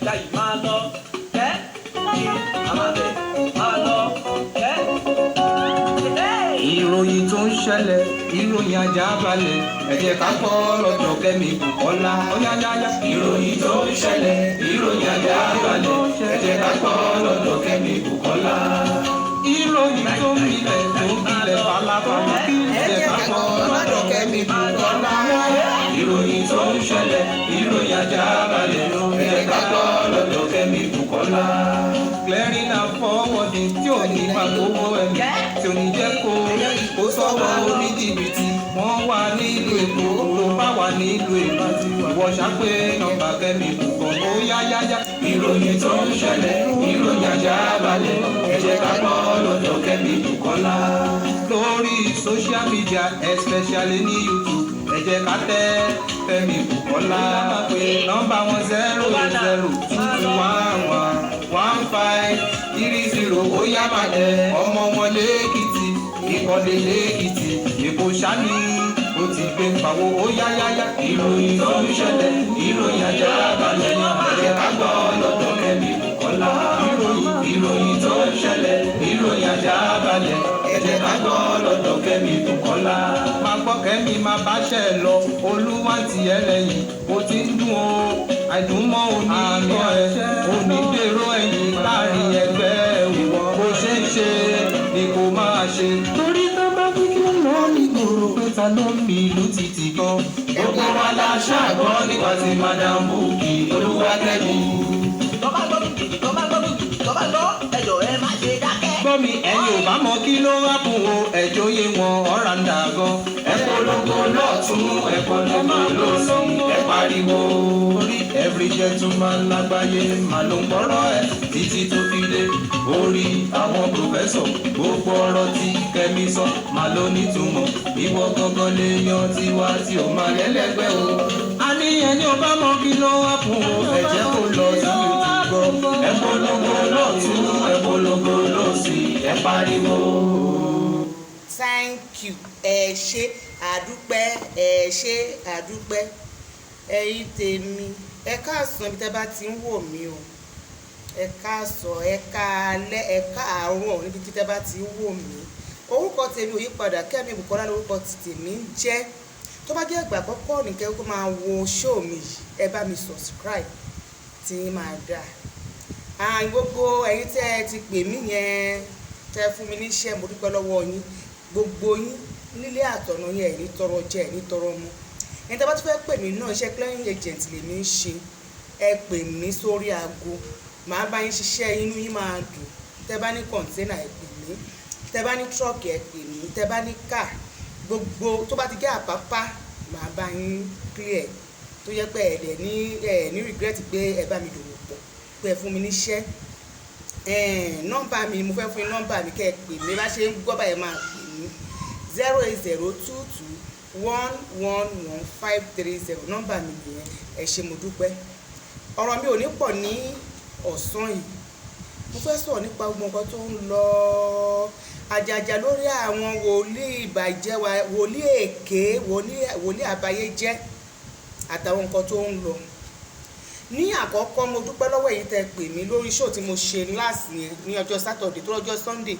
Gbayì máa lọ. Ẹ́ kí àmàbẹ̀ máa lọ. Ẹ́. Ìròyìn tó ń ṣẹlẹ̀, ìròyìn ajábalẹ̀, ẹ jẹ́ ká gbọ́ lọ́dọ̀ Kẹ́mi Bùkọ́lá, óyáyáyá. Ìròyìn tó ń ṣẹlẹ̀, ìròyìn ajábalẹ̀, ẹ jẹ́ ká gbọ́ lọ́dọ̀ Kẹ́mi Bùkọ́lá. Ìròyìn tó ń milẹ̀, tó ń milẹ̀ falafala, ẹ jẹ́ ká gbọ́ lọ́dọ̀ Kẹ́mi Bùkọ́lá. Ìròyìn tó ń ṣẹlẹ̀, ìròyìn ajábalẹ̀, ẹ jẹ́ ká gbọ́ lọ́dọ̀ Kẹ́mi Bùkọ́lá. Clearing and forwarding tí ò ní máa gbowó ẹni, tí ò ní jẹ́ kó sọ́wọ́ oníjìbìtì. Wọ́n wà nílùú Èkó, tó bá wà nílùú Èkó, ìwọ ṣàpè nọ́mbà Kẹ́mi Bùkọ́lá, ó yá yá yá. Ìròyìn tó ń ṣẹlẹ̀, ìròyìn ajábalẹ̀, ẹ jẹ́ ká gbọ́ lọ́dọ̀ Kẹ́mi Bùkọ́lá. Lórí social media, especially ní YouTube, ẹ jẹ́ ká tẹ́ Kẹ́mi Bùkọ́lá. Pé nọ́mbà wọn 08022111530. Ó yá, máa tẹ ọmọ wọn lẹ́kìtì, ìkọ́lé lẹ́kìtì, Èkó sani ó ti gbé pawó, ó yá yá yá. Ìròyìn tó ń ṣẹlẹ̀, ìròyìn ajábalẹ̀, ẹ jẹ́ ká gbọ́ lọ́dọ̀ Kẹ́mi Bùkọ́lá. Ìròyìn tó ń ṣẹlẹ̀, ìròyìn ajábalẹ̀, ẹ jẹ́ ká gbọ́ lọ́dọ̀ Kẹ́mi Bùkọ́lá. Máa gbọ́ Kẹ́mi, máa báṣẹ́ lọ, Olúwa ti ẹ lẹ́yìn, ó ti ń dún o, àìdùnmọ́ onígbọ́ ẹ, onídèrò ẹ̀yìn láàrin ẹgbẹ́ ìwọ. Bó ṣe ń ṣe ni kò máa ṣe. Torí tó bá fi kí ló ní gbòòrò pé ta ló ń mi ìlú títì gan. Gbogbo wa la ṣàgbọ́ nípa ti Madam Bukky Olúwakẹ́mi. Tó bá gbọ́ dùdù, tó bá gbọ́ dùdù, tó bá gbọ́, ẹjọ́ ẹ má ṣe dákẹ́. Gbọ́ mi, ẹ̀yin ò bá mọ kí ló wá fún o, ẹjọ́ yé wọn ọ̀ràǹdà gan. Ẹ polongo lọ́tún, ẹ polongo lọ́sì, ẹ pariwo. Orí every gentleman lágbàáyé mà ló ń gbọ́rọ̀ ẹ títí tó fi dé orí àwọn professor. Gbogbo ọ̀rọ̀ tí Kẹ́mi sọ mà ló nítumọ̀. Ìwọ gangan lè yan tiwa tí ó máa lẹ́lẹ́gbẹ́ o. A ní ẹni ò bá mọ kí ló wá fún o, ẹ jẹ́ kó lọ sí YouTube gbọ́. Ẹ polongo lọ́tún, ẹ polongo lọ́sì, ẹ pariwo. Thank you, ẹ ṣé, àdúpẹ́, ẹ ṣé, àdúpẹ́. Ẹ̀yin tèmi, ẹ káàsán ibi tẹ́ bá ti ń wò mí o. Ẹ káàsán, ẹ káalẹ́, ẹ káàárọ̀ níbi tí tẹ́ bá ti ń wò mí. Orúkọ tèmi ò yí padà, Kẹ́mi Bùkọ́lá lórúkọ ti tèmi ń jẹ́. Tó bá jẹ́ ìgbà àkọ́kọ́ nìkẹ́ kó máa wo show mi yìí, ẹ bá mi subscribe tí máa dáa. Àyìn gbogbo ẹ̀yin tẹ́ ẹ ti pè mí yẹn, tẹ́ ẹ fún mi níṣẹ́, mo dúpẹ́ lọ́wọ́ yín, gbogbo yín nílé àtọ̀nà yín. Ẹ̀ ní tọrọ jẹ, ẹ̀ ní tọrọ mu. Ẹni tẹ́ bá tún fẹ́ pè mí náà, iṣẹ́ clearing agent lèmi ń ṣe. Ẹ pè mí sórí aago, màá bá yín ṣiṣẹ́, inú yín máa dùn. Tẹ́ bá ní container, ẹ pè mí. Tẹ́ bá ní truck, ẹ pè mí. Tẹ́ bá ní car, gbogbo tó bá ti jẹ́ Àpápá, màá bá yín clear, tó yẹ pé ẹ dẹ̀ ní ẹ ní regret pé ẹ bá mi dòwò pọ̀, pé ẹ fún mi níṣẹ́. Nọ́mbà mi, mo fẹ́ fún yín nọ́mbà mi kẹ́ ẹ pè mí. Bá ṣe ń gbọ́ báyẹn, máa pè mí 08022111530. Nọ́mbà mi nìyẹn. Ẹ ṣé, mo dúpẹ́. Ọ̀rọ̀ mi ò ní pọ̀ ní ọ̀sán yìí. Mo fẹ́ sọ̀rọ̀ nípa gbogbo nǹkan tó ń lọ àjàjà lórí àwọn wòlíì ìbàjẹ́ wa, wòlíì èké, wòlíì àbáyéjẹ́ àtàwọn nǹkan tó ń lọ. Ní àkọ́kọ́, mo dúpẹ́ lọ́wọ́ èyí tẹ́ pè mí lórí show tí mo ṣe last yẹn ní ọjọ́ Saturday tó lọ́jọ́ Sunday.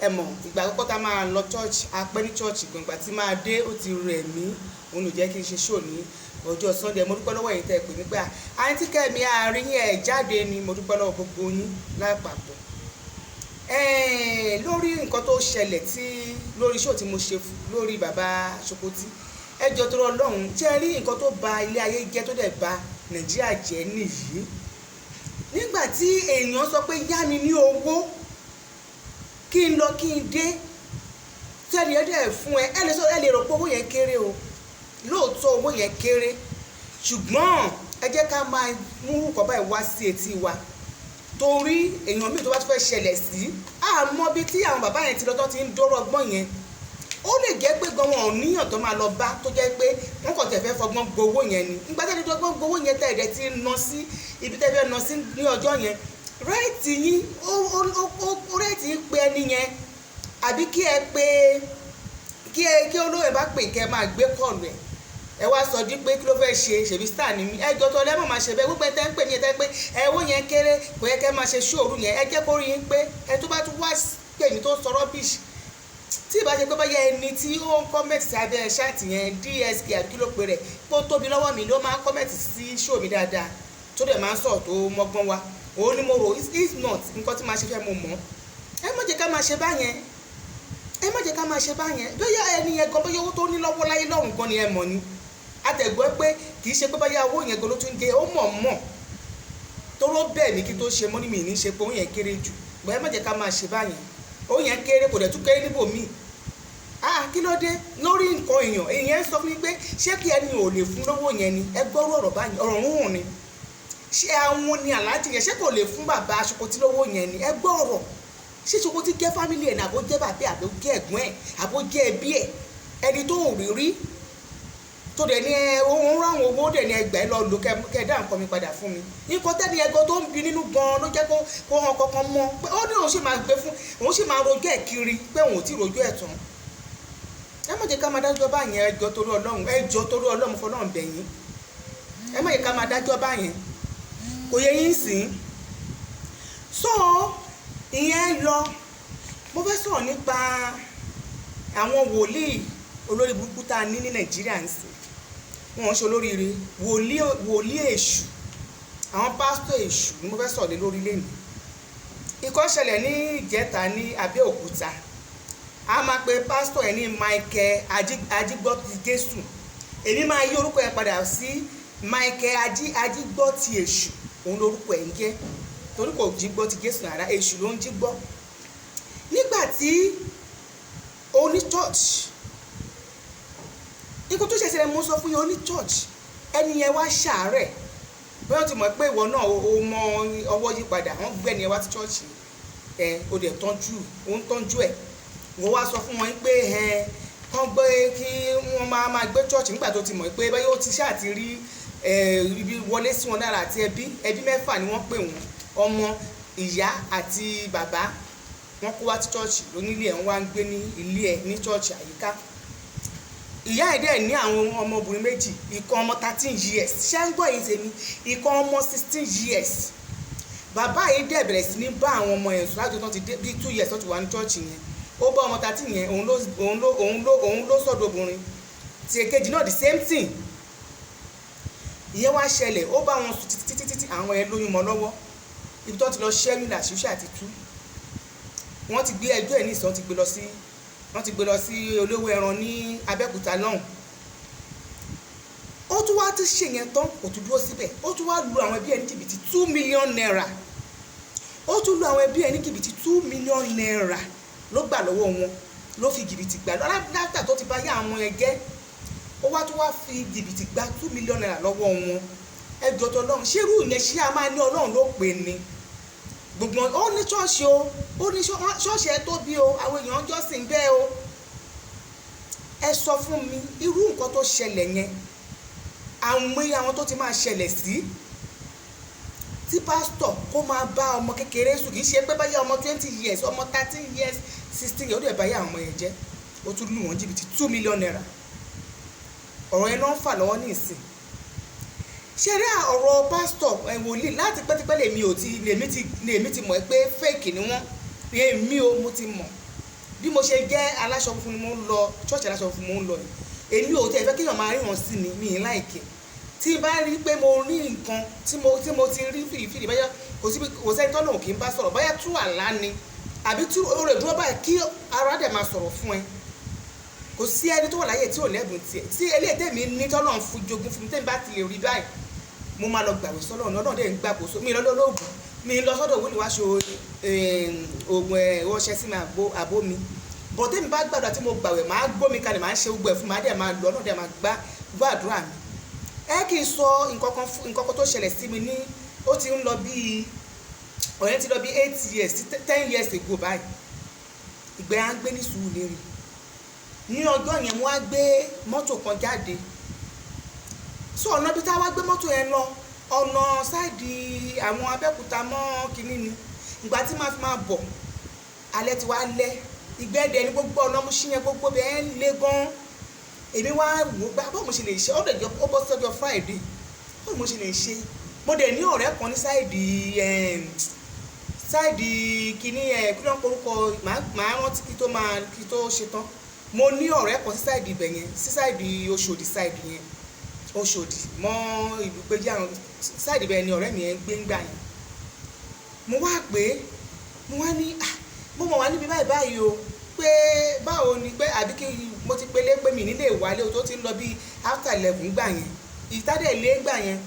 Ẹ mọ̀, ìgbà àkọ́kọ́ tá a máa lọ church, a pẹ́ ní church gan. Ìgbà tí máa dé, ó ti rẹ̀ mí, òun ló jẹ́ kí n ṣe show ní ọjọ́ Sunday. Mo dúpẹ́ lọ́wọ́ èyí tẹ́ pè mí pé àǹtí Kẹ́mi, àárín yín ẹ̀ jáde ni. Mo dúpẹ́ lọ́wọ́ gbogbo yín lápapọ̀ lórí nǹkan tó ṣẹlẹ̀ tí lórí show tí mo ṣe lórí bàbá Ṣokotí. Ẹ jọ̀ọ́, tó Ọlọ́run, tí ẹ rí nǹkan tó ba ilé ayé jẹ́, tó dẹ̀ ba Nàìjíríà jẹ́ nìyí. Nígbà tí èèyàn sọ pé yá mi ní owó kí n lọ kí n dé, tẹ́lẹ̀ ẹ dẹ̀ fún ẹ, ẹ lè sọ, ẹ lè rò pé owó yẹn kéré o. Lóòótọ́, owó yẹn kéré, ṣùgbọ́n ẹ jẹ́ ká máa mú orúkọ báyìí wá sí etí wa, torí èèyàn míì tó bá tún fẹ́ ṣẹlẹ̀ sí, àmọ́ bí tí àwọn bàbá yẹn ti lọ tó ti ń dọ́rọ̀ ọgbọ́n yẹn, ó lè jẹ́ pé gan wọn ò níyàn tó máa lọ bá, tó jẹ́ pé wọ́n kàn tẹ̀ fẹ́ fọgbọ́n gbowó yẹn ni. Nígbà tẹ́lẹ̀ dọ́gbọ́n gbowó yẹn, tẹ̀ ẹ̀dẹ̀ ti ná sí ibi tẹ́ fẹ́ ná sí ní ọjọ́ yẹn, right yín ó right yín pé ẹni yẹn, àbí kí ẹ pé kí ẹ kí olóyè bá pè kẹ́ ẹ máa gbé call ẹ̀. Ẹ wá sọ di pé kí ló fẹ́ ṣe, ṣèbí star ni mí. Ẹ jọ tó lẹ́mọ̀ máa ṣe bẹ́ẹ̀. Gbogbo ẹ tẹ́ ń pè mí, ẹ tẹ́ pé ẹ owó yẹn kéré, kò yẹ kẹ́ máa ṣe ṣóòrù yẹn. Ẹ jẹ́ kó rí yín pé ẹ tó bá tún wá pè mí tó sọ rubbish, tí ìbá ṣe pé báyà ẹni tí ó ń comment sí abẹ́ chat yẹn, DSK àbí kí ló pe rẹ̀, pé ó tóbi lọ́wọ́ mi ló máa ń comment sí show mi dáadáa, tó dẹ̀ máa ń sọ̀rọ̀ tó mọ́gbọ́n wa, òun ni mo rò. If not, nǹkan tí máa ṣe fẹ́ mo mọ̀. Ẹ má jẹ́ ká máa ṣe báyẹn, ẹ má jẹ́ ká máa ṣe báyẹn. Bóyá ẹni yẹn gan, bóyá owó tó ní lọ́wọ́ láyé lọ́hùn gan ni ẹ mọ̀ ni. Àtẹ̀gbọ́ pé kì í ṣe pé bóyá owó yẹn gan ló tún jẹ, ó mọ̀ mọ̀ tóró bẹ́ẹ̀ ní kí tó ṣe mọ́ ní mi ní ṣe pé owó yẹn kéré jù. Bóyá ẹ má jẹ́ ká máa ṣe báyẹn. Owó yẹn kéré, kò dẹ̀ tún kéré níbòmíì. Ah, kí ló dé lórí nǹkan èèyàn? Èèyàn sọ fún mi pé ṣé kí ẹni ò lè fún lówó yẹn ni? Ẹ gbọ́rú ọ̀rọ̀ báyìí, ọ̀rọ̀ rúnrún ni. Ṣé àwọn ni aláàjì yẹn, ṣé kò lè fún bàbá Ṣokotí lówó yẹn ni? Ẹ gbọ́ ọ̀rọ̀. Ṣé Ṣokotí jẹ́ family ẹ̀ ní, àbó jẹ́ bàbá ẹ̀, àbó jẹ́ ẹ̀gbọ́n ẹ̀, àbó jẹ́ ẹbí ẹ̀? Ẹni tó ò rí rí, tó dẹ̀ ní ẹ òun ráwọn owó dẹ̀ ní ẹgbẹ́ lọ lò, kẹ́ dá nǹkan mi padà fún mi. Nǹkan tẹ́ni ẹgọ́ tó ń bi nínú gan-an ló jẹ́ kó hàn kankan mọ́ pé ó ní òun sì máa gbé fún òun, sì máa rojọ́ ẹ̀ kiri pé òun ò tí ì rojọ́ ẹ̀ tán. Ẹ má jẹ́ ká máa dájọ́ báyẹn. Ẹ jọ̀ọ́, torí Ọlọ́run, ẹ jọ̀ọ́, torí Ọlọ́run, fọlọ́run bẹ̀ yín, ẹ má jẹ́ ká máa dájọ́ báyẹn. Kò yẹ yín sìn. So ìyẹn lọ. Mo fẹ́ sọ̀rọ̀ nípa àwọn wòlíì olórí burúkú tá a ní ní Nàìjíríà ń sìn. Wọn ṣe olóríire wòlíì, wòlíì èṣù, àwọn pásítọ̀ èṣù ni mo fẹ́ sọ̀rọ̀ lé lórí lẹ́nu. Ìkọ́ ṣẹlẹ̀ ní ìjẹta ní Abẹ́òkúta. A máa pe pásítọ̀ ẹ̀ ní Michael Ajígbọ́tì Jésù. Èmi máa yí orúkọ ẹ̀ padà sí Michael Ajígbọ́tì Èṣù. Òun lórúkọ ẹ̀ ń jẹ́, torí kò jí gbọ́ ti Jésù rárá, èṣù ló ń jí gbọ́. Nígbà tí oní church, nǹkan tó ṣẹ̀ṣẹ̀ mo sọ fún yín, oní church, ẹni yẹn wá ṣàárẹ̀. Bóyá o ti mọ̀ pé ìwọ náà o mọ ọwọ́ yí padà, wọ́n gbé ẹni yẹn wá sí church ẹ, o dẹ̀ tọ́jú, o ń tọ́jú ẹ̀. Wọ́n wá sọ fún wọn pé ẹ kán gbé kí wọ́n máa gbé church, nígbà tó ti mọ̀ pé báyọ̀ ó ti ṣáà ti rí ibi wọlé sí wọn lára àti ẹbí. Ẹbí mẹ́fà ni wọ́n pè wọ́n, ọmọ, ìyá àti bàbá. Wọ́n kó wá sí church lónílé ẹ̀, wọ́n wá ń gbé ní ilé ẹ̀ ní church àyíká. Ìyá ẹ̀ dẹ̀ ní àwọn ọmọbìnrin méjì, ìkan ọmọ 13 years, ṣé ń gbọ́ yìí tèmi, ìkan ọmọ 16 years. Bàbá yìí dẹ̀ bẹ̀rẹ̀ sí ní bá àwọn ọmọ yẹn sùn láti tó ti dé bí 2 years tó ti wà ní church yẹn. Ó bá ọmọ 13 yẹn, òun ló sọ̀dọ̀ obìnrin tí èkejì náà, the same thing. Ìyẹn wá ṣẹlẹ̀, ó bá wọn sùn títí títí títí, àwọn ẹ lóyún mọ́ lọ́wọ́. Ibi tó ti lọ ṣẹ́yún làṣíṣà ti tú. Wọ́n ti gbé ẹjọ́ ẹ̀ ní ìsìn, wọ́n ti gbé lọ sí olówó ẹran ní Abẹ́òkúta lọ́hùn. Ó tún wá ti ṣe yẹn tán, kò tún dúró síbẹ̀. Ó tún wá lu àwọn ẹbí ẹ̀ ní jìbìtì ₦2 million. Ó tún lu àwọn ẹbí ẹ̀ ní jìbìtì ₦2 million ló gbà lọ́wọ́ wọn, ló fi jìbìtì gbà látà tó ti bá yá àwọn ẹgẹ́. Ó wá tún wá fi jìbìtì gba ₦2 million lọ́wọ́ wọn. Ẹ jọ̀ọ́ tó Ọlọ́run, ṣé irú ìyẹn, ṣé a máa ní Ọlọ́run ló pè ní gbogbo? Ó ní ṣọ́ọ̀ṣì o, ó ní ṣọ́ọ̀ṣì ẹ tóbi o, àwọn èèyàn jọ́sìn bẹ́ẹ̀ o. Ẹ sọ fún mi, irú nǹkan tó ṣẹlẹ̀ yẹn, àwọn tó ti máa ṣẹlẹ̀ sí tí pásítọ̀ kó máa bá ọmọ kékeré sùn, kì í ṣe pé báyà ọmọ 20 years, ọmọ 13 years, 16 years, ó dẹ̀ báyà àwọn ọmọ yẹn jẹ́. Ó tún lù wọ́n jìbìtì ₦2 million. Ọ̀rọ̀ yẹn ló ń fà lọ́wọ́ ní ìsìn. Ṣe rí ọ̀rọ̀ pásítọ̀ ẹ̀ wòlíì, láti pẹ́tipẹ́ lèmi ò ti lèmi ti mọ̀ pé fake ni wọ́n. Èmi ò, mo ti mọ̀. Bí mo ṣe jẹ́ aláṣọ funfun ni mo ń lọ ṣọ́ọ̀ṣì, aláṣọ funfun mo ń lọ yìí. Èmi ò tẹ̀ fẹ́ kéèyàn máa ríran sí mi, mi ì like. Tí n bá rí pé mo rí nǹkan tí mo ti rí fìrìfìrì, báyà kò síbi, kò sẹ́ni tọ́nà ò kì í bá sọ̀rọ̀, báyà tú àlá ni àbí tú o lè dúró báyìí kí ara dẹ̀ máa sọ̀rọ̀ fún ẹ. Kò sí ẹni tó wà láyé tí ò lẹ́bùn tiẹ̀. Tí eléyìí tèmi ní tọ́nà ń fún jogún fún mi, tèmi bá ti lè rí báyìí, mo máa lọ gbàgbé sọ́lọ́run. Ọlọ́run dẹ̀ ń gbàkóso mi lọ́dọ̀ lóògùn mi lọ sọ́dọ̀ òwúlò wá ṣe oògùn ẹ̀ ọṣẹ sí mi àbó mi bọ̀. Tèmi bá gbàdúrà tí mo gbàwẹ̀, máa gbómi kalẹ̀, máa ṣe gbogbo ẹ̀ fún mi, máa dẹ̀ máa lọ, Ọlọ́run dẹ̀ máa gbá gbàdúrà mi. Ẹ kì í sọ nǹkan kan fún nǹkan kan tó ṣẹlẹ̀ sí mi ní, ó ti ń lọ bíi ọ̀rẹ́ ti lọ bí 8 years, 10 years ago báyìí. Ìgbẹ́ à ń gbé ní Sùúrùlérè. Ní ọjọ́ yẹn, mo wá gbé mọ́tò kan jáde. So ọ̀nà bí tá a wá gbé mọ́tò yẹn lọ, ọ̀nà side àwọn Abẹ́òkúta mọ́ kínní ni. Ìgbà tí màá fi máa bọ̀, alẹ́ ti wá lẹ́, ìgbẹ́dẹ ní gbogbo ọ̀nà Mùṣín yẹn, gbogbo bẹ́ẹ̀ ń le gan. Èmi wá wò gbá báwo mo ṣe lè ṣe. Ó dẹ̀ jọ ó bọ́ sọ́jọ́ Friday, báwo mo ṣe lè ṣe. Mo dẹ̀ ní ọ̀rẹ́ kan ní side kìíní ẹ̀ kí ló ń porúkọ, màá rántí kí tó máa kí tó ṣe tán. Mo ní ọ̀rẹ́ kan sí side ibẹ̀ yẹn, sí side Oṣòdì, side yẹn, Oṣòdì mọ́ ìlú péjì, àwọn side ibẹ̀ ni ọ̀rẹ́ mi yẹn gbé ń gbà yẹn. Mo wá pé mo wá ní, "Ah, mo mọ̀ wá níbi báyìí báyìí o, pé báwo ni pé àbí kí mo ti pélé pé mi nílé ìwálé o," tó ti ń lọ bí after 11 gbà yẹn, ìtádẹ̀ lé gbà yẹn.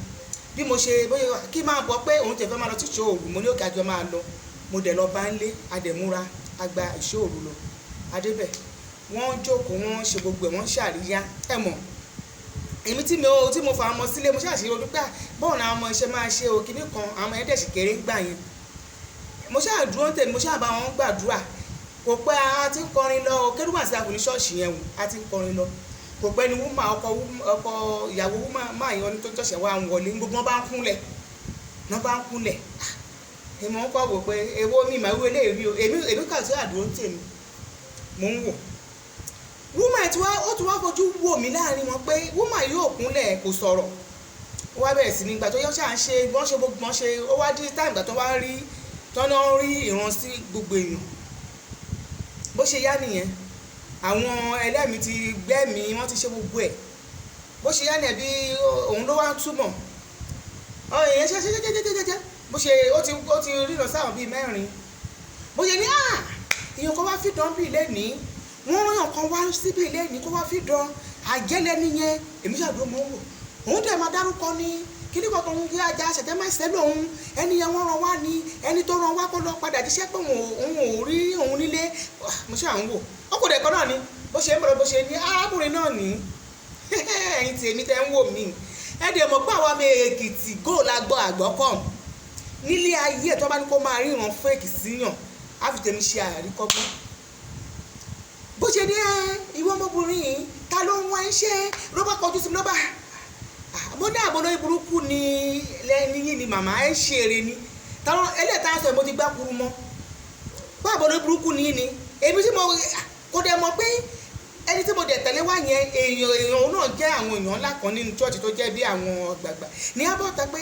Bí mo ṣe bóyá kí máa bọ̀ pé òun tẹ̀ fẹ́ máa lọ tíṣe òru, mo ní òkè àjọ máa lọ. Mo dẹ̀ lọ bá ń lé, adẹ̀múra agba ìṣó òru lọ adébẹ̀. Wọ́n jókòó, wọ́n ṣe gbogbo ẹ̀, wọ́n ṣàríyá. Ẹ mọ̀ èmi tí mo fa ọmọ sílé, mo ṣàṣeyọrí ojú pé bọ́ọ̀ ni àwọn ọmọ iṣẹ́ máa ṣe o, kinní kan, àwọn ọmọ ẹ̀dẹ̀ sì kéré ń gbà yẹn. Mo ṣáà dúró ń tèmi, mo ṣáà bá wọn gbàdúrà. Kò pẹ́, a ti ń kọrin lọ o, kérúbù àti àkùnrin ṣọ́ọ̀ṣì yẹn o, a ti ń kọrin lọ. Kò pẹ́ ni wúmà ọkọ ọkọ ìyàwó wúmà máa yan ní tó ṣọ̀ṣẹ̀ wá ń wọlé, gbogbo wọn bá ń kúnlẹ̀, wọn bá ń kúnlẹ̀. Èmi wọn kọ́ wò pé èwo mi màá wí eléyìí rí o. Èmi kà sí àdúró ń tèmi, mò ń wò wúmà tí wá, ó tún wá fojú wò mí láàrin wọn pé wúmà yóò kúnlẹ̀, kò sọ̀rọ̀. Ó wá bẹ̀rẹ̀ sí ní gbà tó yọ ṣáà ń ṣe wọ́n ṣe gbogbo wọn ṣe. Ó wá dí táìmù gbà tó wá rí tọ́nà rí ìran sí gbogbo èèyàn. Bó ṣe yá nìyẹn, àwọn ẹlẹ́mìí ti gbẹ́mìí, wọ́n ti ṣe gbogbo ẹ̀. Bó ṣe yá nìyẹn, bí òun ló wá ń túmọ̀ ọ èèyàn ṣe ṣe ṣe ṣe ṣe ṣe bó ṣe ó ti ríran sáwọn bíi mẹ́rin. Bó ṣe ní à èèyàn kan wá fìdán bíi lẹ́nìí, wọ́n rán kan wá síbí lẹ́nìí kó wá fìdán àjẹlẹ́ nìyẹn. Èmi ṣàdúró, mọ́ wò òun dẹ̀ máa dárúkọ ní kíní kan tó ń gbé ajá ṣẹ̀tẹ̀ máa ṣẹ́ lòun. Ẹni yẹn wọ́n rán wá ní ẹni tó rán wá kó lọ padà jíṣẹ́ pé òun ò rí òun nílé. Mo ṣe à ń wò ó kò dẹ̀ kan náà ni bó ṣe ń bọ̀rọ̀, bó ṣe ní arákùnrin náà ní. Ẹ̀yin tèmi tẹ́ ń wò mí, ẹ dẹ̀ mọ̀ pé àwa ọmọ Èkìtì góò la gbọ́ àgbọ́kọ̀ nílé ayé ẹ̀. Tó bá ní kó máa ríran fake síyàn, á fi tèmi ṣe àríkọ́gbọ́n. Bó ṣe ní ẹ ìwọ ọmọbìnrin yìí, ta ló ń wá iṣẹ́, ló bá kọjú sí mi, ló bá mo ní àbọ̀ lórí burúkú ni lẹ́ni yìí ni màmá ẹ̀ ń ṣe eré ni táwọn ẹlẹ́ta sọ. Mo ti gbá kuru mọ́ báàbọ̀ lórí burúkú ni yín ni. Èmi tí mo kò dẹ̀ mọ̀ pé ẹni tí mo dẹ̀ tẹ̀lé wá yẹn, èèyàn òun náà jẹ́ àwọn èèyàn ńlá kan nínú church tó jẹ́ bí àwọn gbàgbà ní abọ́ta pé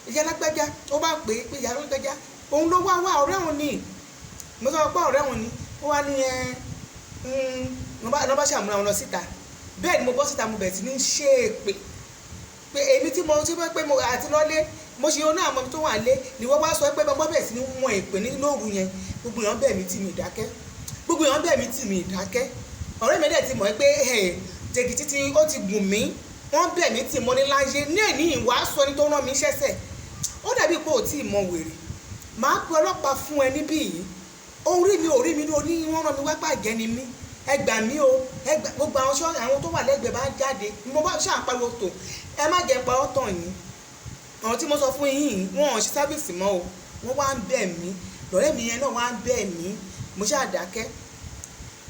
ìyá alágbájá. Ó bá pè é pé ìyá alágbájá òun ló wá wá, ọ̀rẹ́ òun ni. Mo sọ pé ọ̀rẹ́ òun ni. Ó wá ní ẹ lọ́ bá ṣàmúra wọn lọ síta. Bẹ́ẹ̀ ni mo bọ́ síta, mo bẹ̀rẹ̀ sí ní ṣe èpè pé èmi tí mo tí mo pé mo àti lọ́lé, mo ṣe oná àmọ́ tó wà lé ni wọ́n wá sọ pé mo bẹ̀rẹ̀ sí ní wọ́n èpè ní lóru yẹn. Gbogbo èèyàn bẹ̀ mí tì mí ìdákẹ́, gbogbo èèyàn bẹ̀ mí tì mí ìdákẹ́. Ọ̀rẹ́ mi dẹ̀ ti mọ̀ pé jẹ̀gìtì tí ó ti gùn mí. Wọ́n bẹ̀ mí tì mọ́ ní láyé ní èní ìwà sọ ni tó rán mi ṣẹ́sẹ̀. Ó dàbí pé ò tí ì mọ wèrè. Màá pe ọlọ́pàá fún ẹ níbí yìí. Orí mi ò rí mi ní oní wọ́n rán mi wá pàjẹ́ ni mí. Ẹ gbà mí o, ẹ gbà. Gbogbo àwọn ṣọ́ àwọn tó wà lẹ́gbẹ̀ẹ́ bá jáde, mo bá ṣáà pariwo tó ẹ má jẹ́ pa ọ́ tàn yín. Ọ̀rọ̀ tí mo sọ fún yín yìí, wọn ò ṣe service mọ́ o. Wọ́n wá ń bẹ̀ mí, lọ́rẹ́ mi yẹn náà wá ń bẹ̀ mí, mo ṣáà dákẹ́.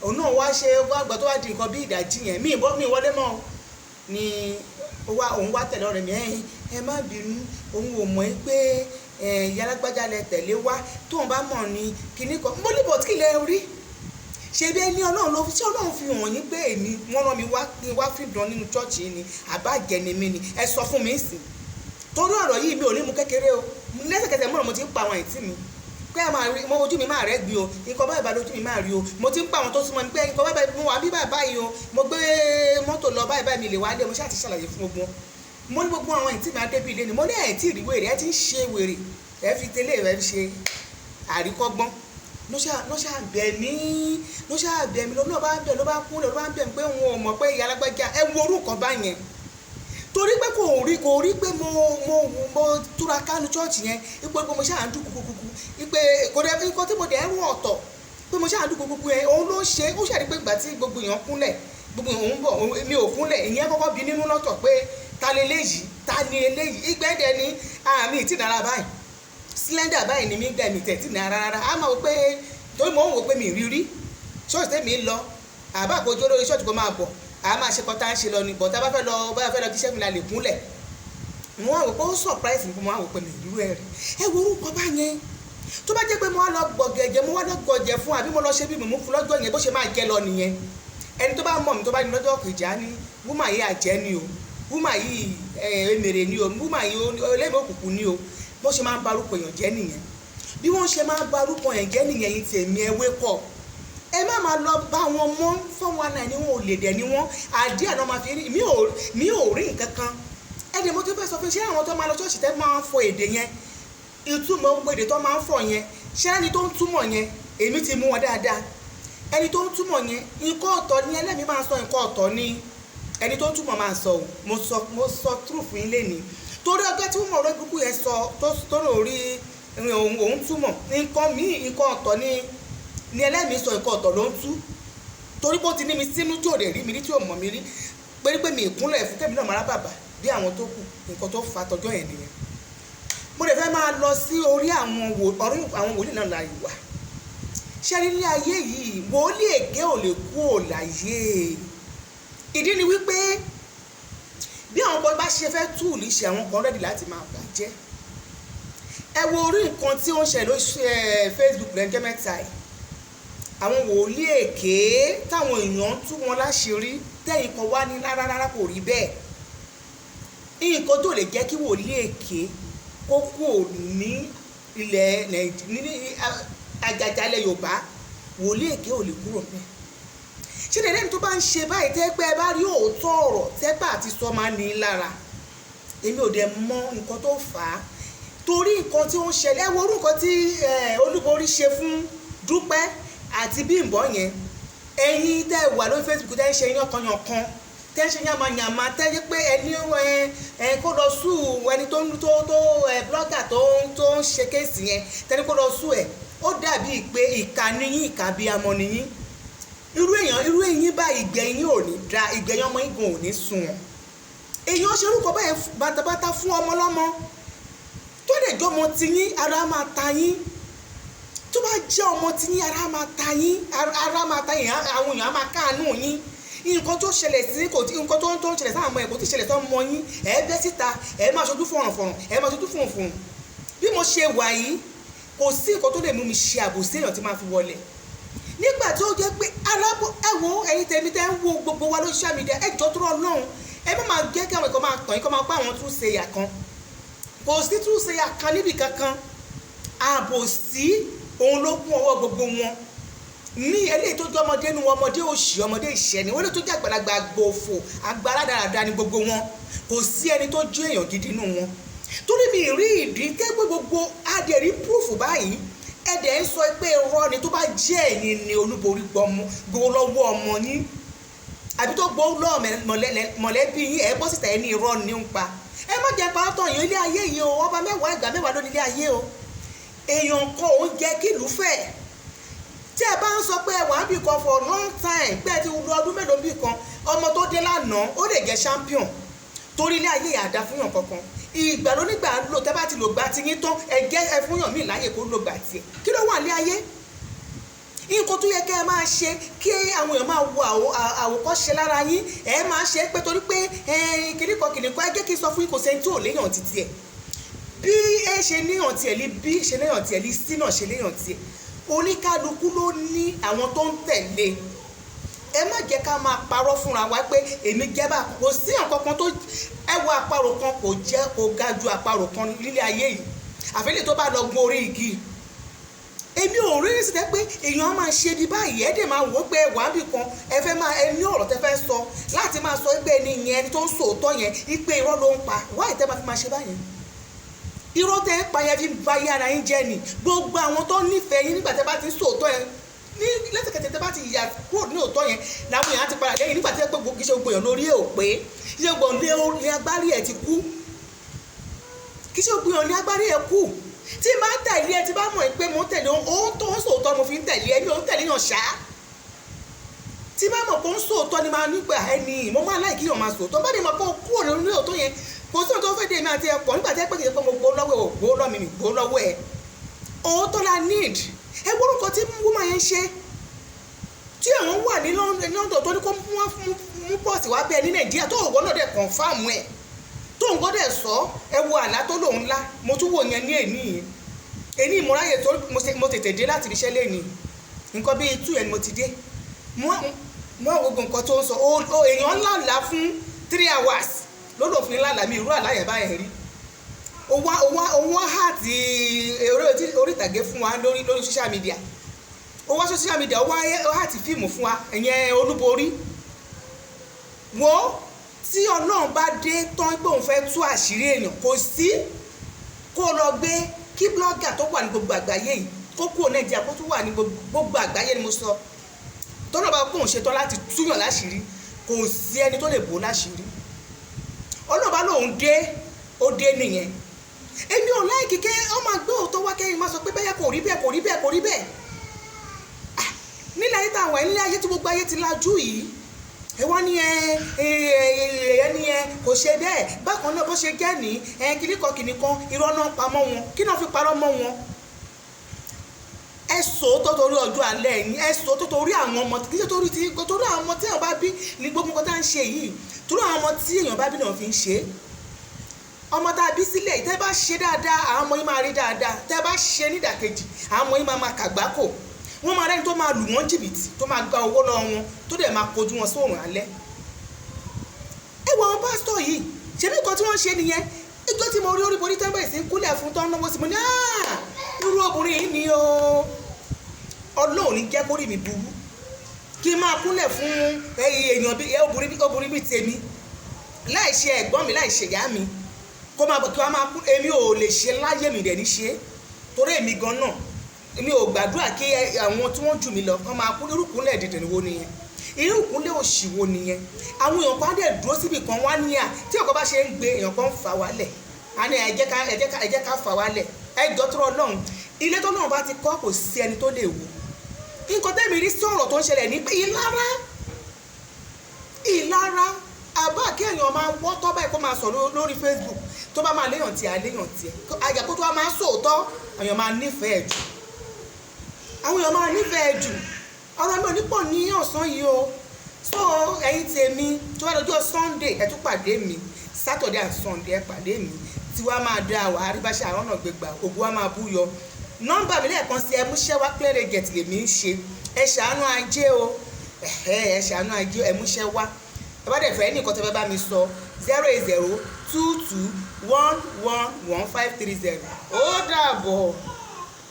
Òun náà wá ṣe wá gbọ́ tó wá di nǹkan bí ìdájí yẹn, mi ìbọn mi wọlé mọ́ o ni ó wá, òun wá tẹ̀lé ọ̀rẹ́ mi. Ẹ má bínú, òun ò mọ̀ ẹ́ pé ìyá alágbájá lẹ tẹ̀lé wá. Tóun bá mọ̀ ní kinní kan mo ní bọ̀t kí lẹ rí ṣe bí ẹni Ọlọ́run ló ṣé Ọlọ́run fi hàn yín pé èmi wọ́n rán mi wá kí n wá fìdán nínú church ni àbájẹ ni mí ni. Ẹ sọ fún mi sìn, torí ọ̀rọ̀ yìí mi ò ní mu kékeré o. Lẹ́sẹ̀kẹsẹ̀ mọ̀ràn mo ti ń pa àwọn àìtí mi pé a máa rí mo ojú mi máa rẹ́ gbin o, nǹkan báyìí bá lójú mi máa rí o. Mo ti ń pa àwọn tó súnmọ́ mi pé nǹkan báyìí mo wà bí báyìí báyìí o, mo gbé mọ́tò lọ báyìí báyìí, mi lè wá lé. Mo ṣáà ti ṣàlàyé fún gbogbo wọn. Mo ní gbogbo àwọn àìtí mi adébí ilé ni mo ní ẹ̀ tí ì rí wèrè, ẹ ti ń ṣe wèrè, ẹ fi tẹ́lẹ̀ rẹ fi ṣe àríkọ́gbọ́n. Ló ṣáà bẹ̀ mí, ló ṣáà bẹ̀ mí, ló bá ń bẹ̀, ló bá kúnlẹ̀, ló bá ń bẹ̀ mí pé òun ò mọ̀ pé ìyá alágbájá. Ẹ wo orúkọ báyẹn, torí pé kò rí pé mo túraká nu church yẹn, ipò pé mo ṣáà ń dún kúkúkú, ipe kò dẹ̀ nǹkan tí mo dẹ̀ ń rún ọ̀tọ̀ pé mo ṣáà ń dún kúkúkú yẹn, òun ló ṣe. Ó ṣàrí pé ìgbà tí gbogbo èèyàn kúnlẹ̀, gbogbo òun bọ̀, mi ò kúnlẹ̀. Ìyẹn kọ́kọ́ bí nínú lọ́tọ̀ pé ta ni eléyìí, ta ni eléyìí? Ìgbẹ́dẹ ni àmì ìtìnára báyìí, slender báyìí ni mí gbà mí tẹ̀ tí ní ara rárá. A máa wò pé torí mò ń wò pé mi rí rí ṣọ́ọ̀ṣì tèmi ń lọ, àbá àkójọ lórí ṣọ́ọ̀ṣì kó máa bọ̀, a máa ṣe kọ́tà ń ṣe lọ ni bọ̀ tá a bá fẹ́ lọ, bá fẹ́ lọ jíṣẹ́ mi la lè kúnlẹ̀. Mo wá wò pé ó surprise mi, mo wá wò pé mi ìrú ẹ̀ rí. Ẹ wo orúkọ bá yẹn, tó bá jẹ́ pé mo wá lọ gbọ̀gẹ̀jẹ̀, mo wá lọ gbọ̀jẹ̀ fún àbí mo lọ ṣe bí mo mú fún lọ́jọ́ yẹn, bó ṣe máa jẹ lọ nìyẹn. Ẹni tó bá mọ̀ mi, tó bá ní lọ́jọ́ kejì, á ní woman yìí àjẹ́ ni o, woman yìí èmèrè ni o, woman yìí ẹlẹ́mìí òkùnkùn ni o. Bó ṣe máa ń barúkọ èèyàn jẹ́ nìyẹn. Bí wọ́n ṣe máa ń barúkọ èèyàn jẹ́ nìyẹn. Yìí tèmi, ẹ wake up, ẹ má máa lọ bá wọn mọ́. 419 ni wọn, ò lè dẹ̀ ni wọ́n àdí àná máa fi rí. Mi ò rí nǹkan kan. Ẹ dẹ̀ mo tún fẹ́ sọ fún ṣé àwọn tó máa lọ ṣọ́ọ̀ṣì tẹ́ máa ń fọ èdè yẹn, ìtumọ̀ gbogbo èdè tó máa ń fọ yẹn, ṣé ẹni tó ń túmọ̀ yẹn, èmi ti mú wọn dáadáa. Ẹni tó ń túmọ̀ yẹn, nǹkan ọ̀tọ̀ ni ẹlẹ́mìí máa sọ, nǹkan ọ̀tọ̀ ni ẹni tó ń túmọ̀ máa sọ o. Mo sọ true fún yín lénìí, torí ọjọ́ tí wọ́n mọ̀ ọ̀rọ̀ burúkú yẹn sọ tó lò rí òun túmọ̀ nǹkan míì, nǹkan ọ̀tọ̀ ni ẹlẹ́mìí sọ, nǹkan ọ̀tọ̀ ló ń tú, torí bó ti ní mi sínú, tí ò lè rí mi rí, tí ò mọ̀ mi rí, pé pé mi ìkúnlẹ̀ fún kẹ́mi náà mara bàbà bí àwọn tó kù. Nǹkan tó fa tọjọ́ yẹn nìyẹn. Mo lè fẹ́ máa lọ sí orí àwọn wòlíì náà la ìwà ṣé nílé ayé yìí, wòlíì èké ò lè kú ò láyé. Ìdí ni wípé bí àwọn kan bá ṣe fẹ́ túùlì ṣe, àwọn kan ready láti máa bàjẹ́. Ẹ wo orí nǹkan tí ó ń ṣẹlẹ̀ lórí Facebook lẹ́jọ́ mẹ́ta yìí, àwọn wòlíì èké táwọn èèyàn tú wọn láṣìírí, tẹ́yìn kan wá ní rárá rárá, kò rí bẹ́ẹ̀. Nǹkan tó lè jẹ́ kí wòlíì èké kó kú ní ilẹ̀ Nàìjíríà ní àjàjà ilẹ̀ Yorùbá, wòlíì èké ò lè kúrò níbẹ̀. Ṣé dẹ̀dẹ̀ ní tó bá ń ṣe báyìí, tẹ́ pé ẹ bá rí òótọ́ ọ̀rọ̀ tẹ́pà àti sọ máa ní lára, èmi ò dẹ̀ mọ nǹkan tó fà á, torí nǹkan tí ó ń ṣẹlẹ̀, ẹ wo orú nǹkan tí Olúborí ṣe fún Dúpẹ́ àti Bímbọ́ yẹn. Ẹ̀yin tẹ́ wà lórí Facebook, tẹ́ ń ṣe yánkanyànkan, tẹ́ ń ṣe yàmàyàmà, tẹ́ yẹ pé ẹni ẹ kó lọ sue ẹni tó tó tó ẹ blogger tó ń ṣe case yẹn, tẹ́ni kó lọ sue ẹ̀, ó dàbí pé ìkà níyìn, ìkà bíi amọ̀ níyìn. Irú èèyàn, irú eyín báyìí, ìgbẹ̀yìn ò ní da, ìgbẹ̀yìn ọmọ yín gan ò ní sunwọ̀n. Èèyàn ṣe orúkọ báyìí bàtàbàtà fún ọmọ lọ́mọ tó lè jẹ́ ọmọ tiyín, ara máa ta yín. Tó bá jẹ́ ọmọ tiyín, ara máa ta yín, ara máa ta yín, àwọn èèyàn á máa káàánú yín. Nǹkan tó ṣẹlẹ̀ sí kò tí nǹkan tó ń ṣẹlẹ̀ sáwọn ọmọ ẹ̀ kò tí ṣẹlẹ̀ sọ́mọ yín. Ẹ̀ bẹ́ síta, ẹ̀ máa ṣojú fọ̀rànfọ̀ràn, ẹ̀ máa ṣojú fòǹfòǹ. Bí mo ṣe wà yìí, kò sí nǹkan tó lè mú mi ṣe àbòsí èèyàn tí máa fi wọlé, nígbà tí ó jẹ́ pé alábọ̀. Ẹ wo, ẹ̀yin tèmi tẹ́ ń wo gbogbo wa lórí social media, ẹ jọ tó rọ lọ́hùn, ẹ má máa jẹ́ kí àwọn ẹ̀kọ́ máa tàn yín, kọ́ máa pa àwọn tún ṣe yà kan. Kò sí tún ṣe yà kan níbì kankan. Àbòsí òun ló kún ọwọ́ gbogbo wọn. Ní eléyìí tó jẹ́ ọmọdé nu, ọmọdé òṣì, ọmọdé ìṣẹ́ ni wọ́n lè tó jẹ́ àgbàlagbà, gbòòfò agbára dáradára ni gbogbo wọn. Kò sí ẹni tó jẹ́ èèyàn gidi nù wọn, torí mi rí ìdí tẹ́gbẹ́ gbogbo adẹ̀rí proof báyìí, ẹ̀dẹ̀ ń sọ pé irọ́ ni. Tó bá jẹ́ ẹ̀yin ni Olúborí gbọmọ gbowó lọ́wọ́ ọmọ yín, àbí tó gbowó lọ́wọ́ mọ̀lẹ́bí yín, ẹ̀ bọ́ síta, ẹ̀ ní irọ́ ní ń pa. Ẹ má jẹ́ pàtó yín. Ilé ayé yìí o, ọba mẹ́wàá, ìgbà mẹ́wàá ló ní ilé ayé o. Èèyàn kan ò ń jẹ́ kí ìlú fẹ̀. Tí ẹ bá ń sọ pé ẹ wà ń bì kan for long time, pé ẹ ti lu ọdún mélòó bì kan, ọmọ tó dé lánàá ó lè jẹ́ champion, torí ilé ayé àdá fún yàn kankan. Ìgbà ló nígbà lò. Tẹ́ bá ti lò gbà tí yín tán, ẹ jẹ́ ẹ fún yàn míì láyè kó lò gbà tiẹ̀. Kí ló wà ní ayé? Nǹkan tó yẹ kẹ́ ẹ máa ṣe, kí àwọn èèyàn máa wo àwòkọ́ṣe lára yín, ẹ máa ṣe é pé torí pé kìnnìkan kìnnìkan. Ẹ jẹ́ kí n sọ fún yín, kò sẹ́ni tí ò léèyàn títí ẹ̀. Bí ẹ ṣe níyàn tiẹ̀ ní, bí ṣe léèyàn tiẹ̀ ní, sí náà ṣe léèyàn tiẹ̀. Oníkálukú ló ní àwọn tó ń tẹ̀lé. Ẹ má jẹ́ ká máa parọ́ fúnra wa pé èmi jẹ́ bá. Kò sí nǹkan kan tó ẹ wo àparò kan kò jẹ́ kó ga ju àparò kan nílé ayé yìí, àfẹ́lẹ́ tó bá lọ gun orí igi. Èmi ò rí sí tẹ́ pé èèyàn máa ṣe bí báyìí, ẹ dẹ̀ máa wò ó pé wà á bì kan, ẹ fẹ́ máa ẹ ní ọ̀rọ̀ tẹ́ fẹ́ sọ láti máa sọ pé ẹni yẹn, ẹni tó ń sòótọ́ yẹn, ipe irọ́ ló ń pa. Wáyé tẹ́ máa fi máa ṣe báyìí? Irọ́ tẹ́ ń pa yẹn fi ba ayé ara yín jẹ́ ni. Gbogbo àwọn tó nífẹ̀ẹ́ yín nígbà tẹ́ bá ti ń sòótọ́ yẹn, ní lẹ́sẹ̀kẹsẹ̀ tẹ́ bá ti yà kúrò ní òótọ́ yẹn, làwọn èèyàn á ti padà lẹ́yìn, nígbà tí ẹ pé kì í ṣe gbogbo èèyàn lórí ẹ̀ ò pé, kì í ṣe gbogbo ní agbárí ẹ̀ ti kú, kì í ṣe gbogbo èèyàn ní agbárí ẹ̀ kú. Tí n bá tẹ̀lé ẹ, tí bá mọ̀ pé mo ń tẹ̀lé òun tó ń sòótọ́, mo fi ń tẹ̀lé ẹ, mi ò ń tẹ̀lé yàn ṣá. Tí bá mọ̀ pé ó ń sòótọ́ ni máa nígbà ẹni mo máa láì kí yàn máa sòótọ́. Bá dé mọ̀ pé ó kúrò lórí òótọ́ yẹn, kò sí òun tó fẹ́ dé mi àti ẹ̀pọ̀, nígbà tí ẹ pé kì í ṣe pé mo gbó lọ́wọ́ ẹ̀, ò gbó lọ́ mi, mi gbó lọ́wọ́ ẹ̀. Òótọ́ la need. Ẹ gbórúkọ nǹkan tí woman yẹn ń ṣe, tí àwọn wà ní London, tó ní kó mú pọ̀sì wá bẹ́ẹ̀ ní Nàìjíríà, tó òun náà dẹ̀ confirm ẹ̀, tó ń gbọ́dọ̀ sọ. Ẹ wo àlá tó lòun ńlá. Mo tún wò yẹn ní èní yìí, èní ìmúráyè tó mo tètè dé láti ibiṣẹ́ lẹ́ni, nǹkan bíi 2 yẹn ni mo ti dé. Mọ́ gbogbo nǹkan tó ń sọ, èèyàn ńlá là fún 3 hours lólòfin ńlá làmì irú àláyẹ̀ báyẹn rí. Ó wá àti eré orí ìtàgé fún wa lórí social media. Ó wá social media, ó wá àti fíìmù fún wa. Ìyẹn olúborí wo tí Ọlọ́run bá dé tán pé òun fẹ́ tú àṣírí èèyàn, kò sí kó lọ gbé kí blogger tó wà ní gbogbo àgbáyé yìí kó kúrò Nàìjíríà, kó tún wà ní gbogbo àgbáyé ni mo sọ. Tọ́nà bá kóun ṣetán láti túyàn láṣìírí, kò sí ẹni tó lè bò láṣìírí. Ọlọ́run bá lóun dé, ó dé nìyẹn. Èmi ò láì kíkẹ́ ọ máa gbé òótọ́ wá kẹ́yìn máa sọ pé bẹ́ẹ̀ kò rí bẹ́ẹ̀, kò rí bẹ́ẹ̀, kò rí bẹ́ẹ̀. Nílẹ̀ ayé táwọn, nílẹ̀ ayé tí gbogbo ayé ti lajú yìí, ẹ wá ní ẹ ẹ ní ẹ kò ṣe bẹ́ẹ̀. Bákan náà, bó ṣe jẹ́ ní ẹ kíníkan kíníkan, irọ́ náà pamọ́ wọn, kí náà fi parọ́ mọ́ wọn. Ẹ sòótọ́ torí ọjọ́ alẹ́ yín. Ẹ sòótọ́ torí àwọn ọmọ, kì í ṣe torí tí, torí àwọn ọmọ tí èèyàn bá bí ní gbogbo nǹkan tá à ń ṣe yìí. Torí àwọn ọmọ tí èèyàn bá bí náà fi ń ṣe é. Ọmọ tá a bí sílẹ̀ yìí, tẹ́ bá ṣe dáadáa, àwọn ọmọ yín máa rí dáadáa. Tẹ́ bá ṣe nídàkejì, àwọn ọmọ yín máa máa kàgbákò. Wọ́n máa rẹ́ni tó máa lù wọ́n jìbìtì, tó máa gba owó lọ́wọ́ wọn, tó dẹ̀ máa kojú wọn sóòrùn alẹ́. Ẹ wo àwọn pásítọ̀ yìí, ṣebí nǹkan tí wọ́n ṣe nìyẹn. Ìjọ tí mo rí orí borí tẹ́ńbẹ̀ sí ń kúlẹ̀ fún tán náwó sí, mo ní irú obìnrin yìí ni o. Ọlọ́run ní jẹ́ kórìí mi burú kí n máa kúnlẹ̀ fún èèyàn bí obìnrin bíi tèmi, láì ṣe ẹ̀gbọ́n mi, láì ṣe ìyá mi, kó máa kí wọ́n máa kú. Èmi ò lè ṣe láyé mi dẹ̀ ní ṣe, torí èmi gan náà, èmi ò gbàdúrà kí àwọn tí wọ́n jù mí lọ kán máa kú. Irú kúnlẹ̀ dìdìrín wo nìyẹn? Irú ìkúnlẹ̀ òṣì wo nìyẹn? Àwọn èèyàn kan á dẹ̀ dúró síbì kan wá níyà tí ọkọ bá ṣe ń gbé èèyàn kan ń fà wálẹ̀, á ní ẹ jẹ́ ká fà wálẹ̀. Ẹ jọ tó Ọlọ́run, ilé tó náà bá ti kọ́, kò sí ẹni tó lè wò. Nǹkan tẹ́mi rí sí ọ̀rọ̀ tó ń ṣẹlẹ̀ ní pé ìlara, ìlara àbá kí èèyàn máa wọ́ tọ́ báyìí, kó máa sọ̀rọ̀ lórí Facebook, tó bá máa léèyàn tiẹ̀, léèyàn tiẹ̀ àjà, kó tó wá máa sòótọ́, èèyàn máa nífẹ̀ẹ́ jù, àwọn èèyàn máa nífẹ̀ẹ́ jù. Ọ̀rọ̀ mi ò ní pọ̀ ní ọ̀sán yìí o. So ẹ̀yin tèmi, tó bá lọ́jọ́ Sunday, ẹ tún pàdé mi. Saturday and Sunday, ẹ pàdé mi. Tí wàá máa dá wàá rí bá ṣe àwọn ọ̀nà gbégbà, ògùn wa máa bú yọ. Nọ́mbà mi lẹ́ẹ̀kan sí, ẹ múṣẹ́ wá, clear agent lèmi ń ṣe. Ẹ ṣàánú ajé o, ẹ ṣàánú ajé, ẹ múṣẹ́ wá. Ẹ bá dẹ̀ fẹ́ ní nǹkan tó fẹ́ bá mi sọ, 08022111530. Ó dàbọ̀.